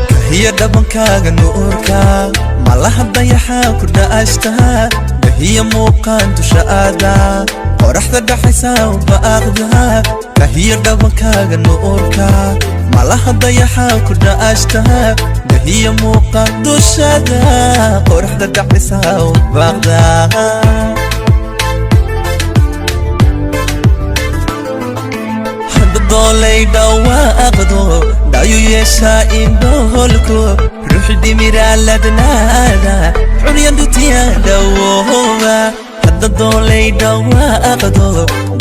Kahiya dhabankaaga nuurka, malaha dayaxa ku dha'ashta. Kahiya muuqaan dusha aada, qoraxda dhaxaysa baaqda. Kahiya dhabankaaga nuurka, malaha dayaxa ku dha'ashta. Kahiya muuqaan dushada, qoraxda dhaxaysa baaqda. Doolay dhawaaqdo, dhayu yeeshaa indhoholku, ruux dhimiraaladnaada, curyandutiya dhawooba. Hadda doolay dhawaaqdo,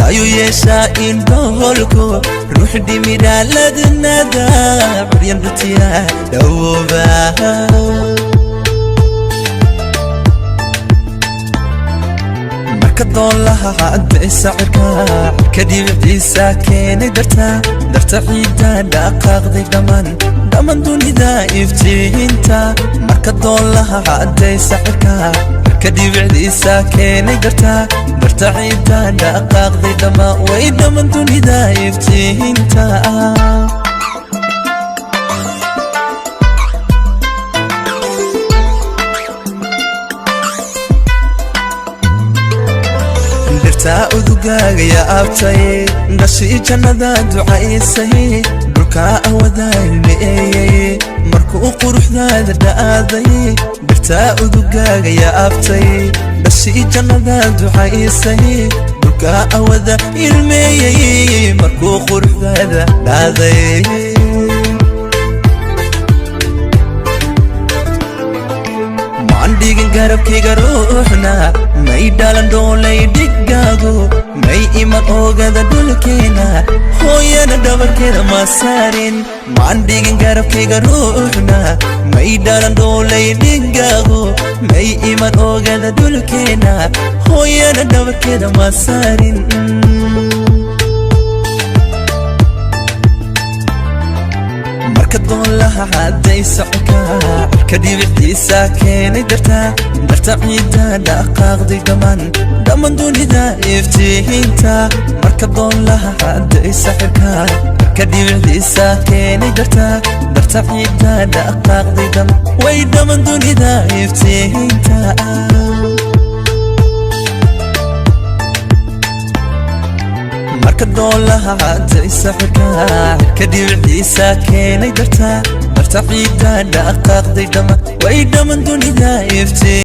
dhayu yeeshaa indhoholku, ruux dhimiraaladnaada, curyandutiya dhawooba. Marka doolaha cadaysa cirka, cirka dhibiciisa keenay darta, darta ciidda dhaqaaqday dhammaan, dhammaan dunida iftiinta. Marka doolaha cadaysa cirka, cirka dhibiciisa keenay darta, darta ciidda dhaqaaqday dhammaan, way dhammaan dunida iftiinta. Dhirtaa udugaaga yaabtay, dhashii jannada ducaysay, dhulkaa awadaa ilmeeyey markuu quruxdaada dha'aaday. Dhirtaa udugaaga yaabtay, dhashii jannada ducaysay, dhulkaa awada ilmeeyey markuu quruxdaada dhaaday. Maan dhigin garabkayga ruuxna, may dhalan dhoolay dhigaagu, may iman oogada dhulkeena, hooyana dhabarkeeda ma saarin. Maan dhigin garabkayga ruuxna, may dhalan dhoolay dhigaagu, may iman oogada dhulkeena, hooyana dhabarkeeda ma saarin. Marka doolaha cadaysa cirka, cirka dhibiciisa keenay darta, darta ciidda dhaqaaqday dhammaan, dhammaan dunida iftiinta. Marka doolaha cadaysa cirka, cirka dhibiciisa keenay darta, darta ciidda dhaqaaqday dhammaan, way dhammaan dunida iftiinta. Marka doolaha cadaysa cirka, cirka dhibiciisa keenay darta, darta ciidda dhaqaaqday dhammaan, way dhammaan dunida iftiin.